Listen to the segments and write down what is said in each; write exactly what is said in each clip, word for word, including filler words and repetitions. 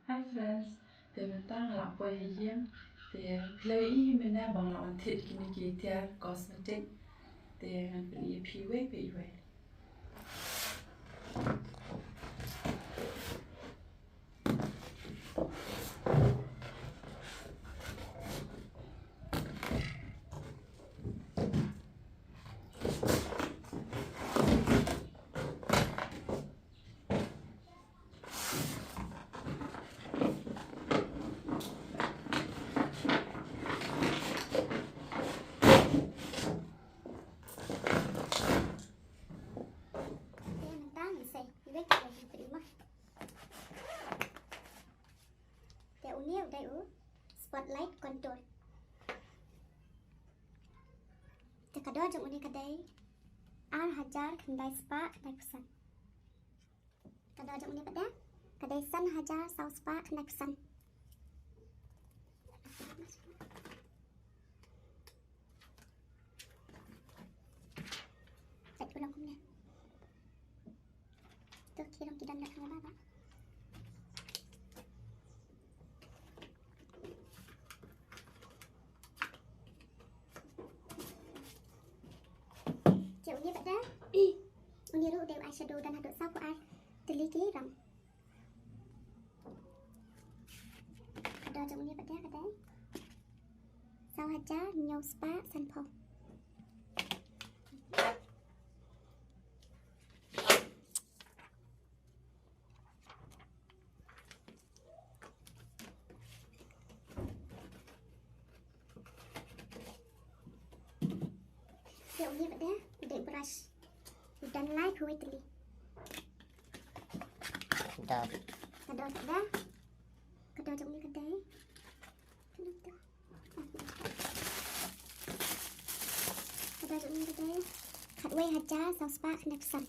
Hi friends, te mynta nga la poi ha ïing, te khlem ïohi mynne ba nga la wan thied kine ki tiar cosmetic, te ngan pyni ïa phi iwei pa iwei. Te mynta ngin sei iwei pa iwei, ngin peit ma. Te une u dei u Spotlight Contour. Te ka dor jong une ka dei ar hajar khyndai spah khyndaiphew san. Ka dor jong une pat de ka dei san hajar saw spah khyndaiphew san. Peit u long kumne. To ki long ki don na kane ba ba. Te une pat de, une ruh u dei u eyeshadow, don haduh sawphew ar tylli ki rong. Ka dor jong une pat de ka dei saw hajar hynñiew spah sanphew. Te une pat de u dei u brush, u don laiphew wei tylli. Dor. Ka dor pat de, ka dor jong une ka dei, ka dor jong une ka dei khatwei hajar saw spah khyndaiphew san.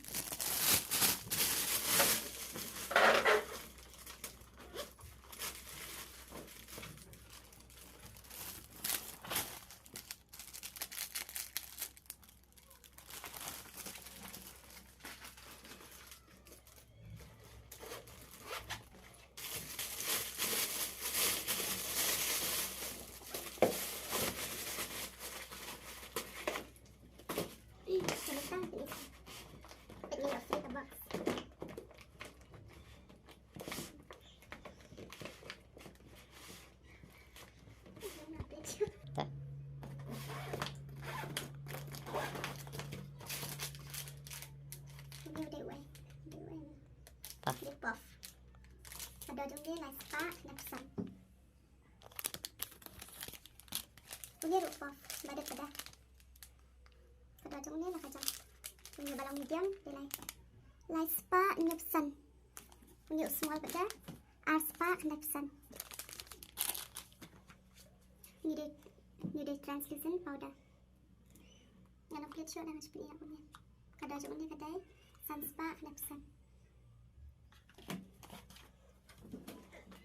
Une u dei uei, u dei uei. Dei puff. Ka dor jong une lai spah khyndaiphew san. Une ruh puff, ba dei pat de. Ka dor jong une la ka jong. Une ba long medium dei lai, lai spah hynñiewphew san. Une u small pat de ar spah khyndaiphew san. Une dei, une dei translucent powder. Ngan ym peit shuh, ngan shu pyni ïa une. Ka dor jong une ka dei san spah khyndaiphew san.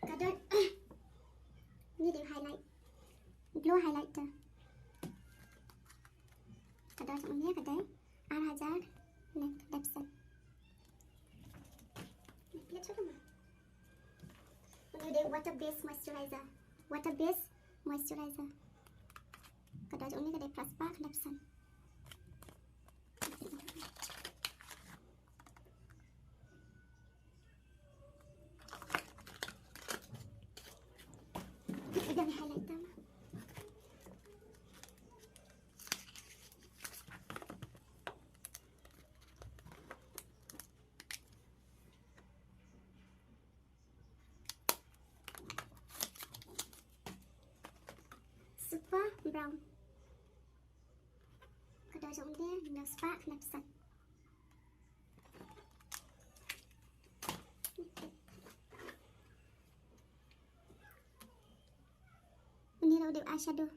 Ka dor, une dei highlight, glow highlighter. Ka dor jong une ka dei ar hajar khyndaiphew san. Une u dei water based moisturizer. Water based moisturizer. Ka dor jong une ka dei phra spah khyndaiphew san. Ka dang highlighter ma. Super brown. Ka dor jong une hynñiew spah khyndaiphew san. Une ruh u dei u eyeshadow.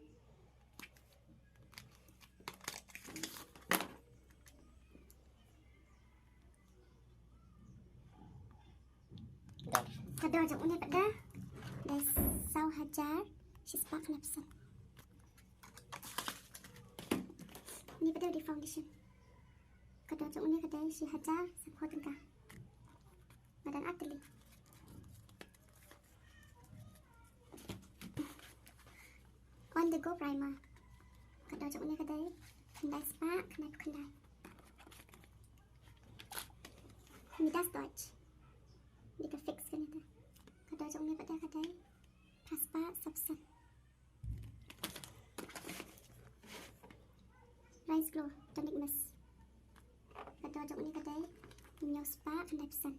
Ka dor jong une pat de dei saw hajar shi spah khyndaiphew san. Une pat de u dei foundation. Ka dor jong une ka dei shi hajar sanphew tyngka. Nga don ar tylli. Indigo Primer. Ka dor jong une ka dei khyndai spah khyndai phew khyndai. Midas Touch. Dei ka fix kane te. Ka dor jong une pat de ka dei phra spah saw phew san. Rise Glow Tonic Mist. Ka dor jong une ka dei hynñiew spah khyndai phew san.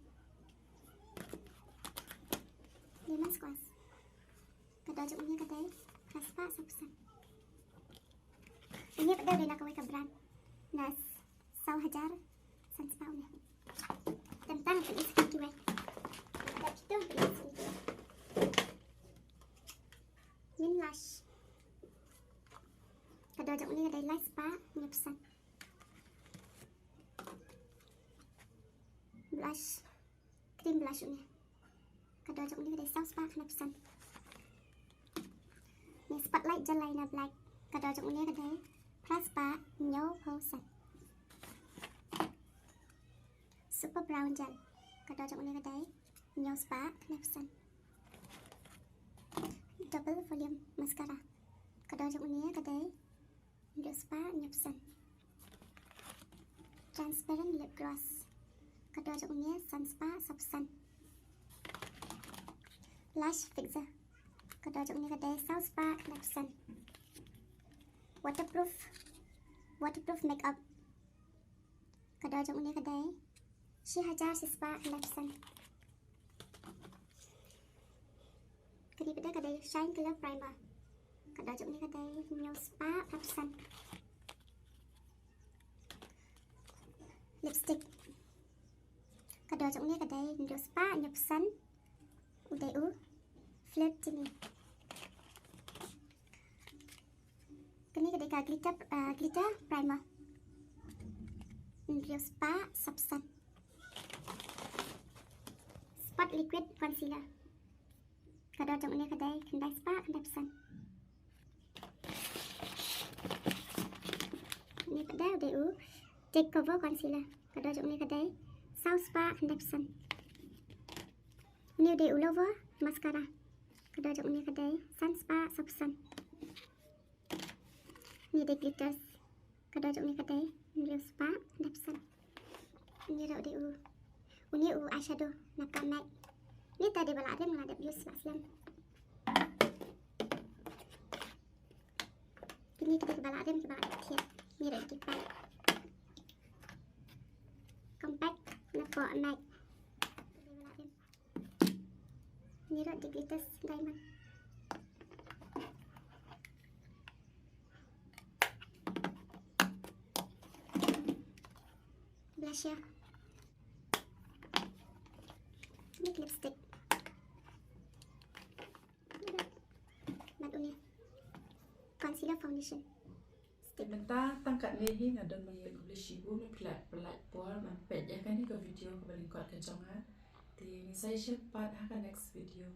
Lemon Squash. Ka dor jong une ka dei phra spah saw phew san. Une pat de u dei na kawei ka brand. Na saw hajar san spah une. Tang tang phi ïohi kiwei. Dap kito phi ïohi kiwei. Nin Blush. Ka dor jong une ka dei lai spah hynñiew phew san. Blush. Cream blush une. Ka dor jong une ka dei saw spah khyndai phew san. Ne Spotlight Gel Liner Black. Ka dor jong une ka dei phra spah hynñiew phew san. Super Brown Gel. Ka dor jong une ka dei hynñiew spah khyndai phew san. Double Volume Mascara. Ka dor jong une ka dei hynriew spah hynñiew phew san. Transparent Lip Gloss. Ka dor jong une san spah saw phew san. Lash Fixer. Ka dor jong une ka dei saw spah khyndai phew san. Waterproof. Waterproof Makeup. Ka dor jong une ka dei shi hajar shi spah khyndai phew san. Kane pat de ka dei Shine Color Primer. Ka dor jong une ka dei hynñiew spah phra phew san. Lipstick. Ka dor jong une ka dei hynriew spah hynñiew phew san. U dei u Flirtini. Kane ka dei ka glitter, ah, glitter primer. Hynriew spah saw phew san. Spot Liquid Concealer. Ka dor jong une ka dei khyndai spah khyndai phew san. Une pat de u dei u Take Cover Concealer. Ka dor jong une ka dei saw spah khyndai phew san. Une u dei u Lover Mascara. Ka dor jong une ka dei san spah saw phew san. Une dei glitters. Ka dor jong une ka dei hynriew spah khyndai phew san. Une ruh dei u, une u eyeshadow na ka MAC. Une te dei ba la rim, la dep use la slem. Kine ki dei kiba la rim, kiba la dep thied. Une ruh ki pack. Compact na poh MAC. Ki dei ba la rim. Une ruh dei glitters diamond. Blusher. Une lipstick. Bad une concealer foundation. Te mynta tang katne hi, nga don ban leit khublei shibun ïa phi ba phi la peit ïa kane ka video kaba lyngkot ka jong nga. Te ngin sa ïashem pat ha ka next video.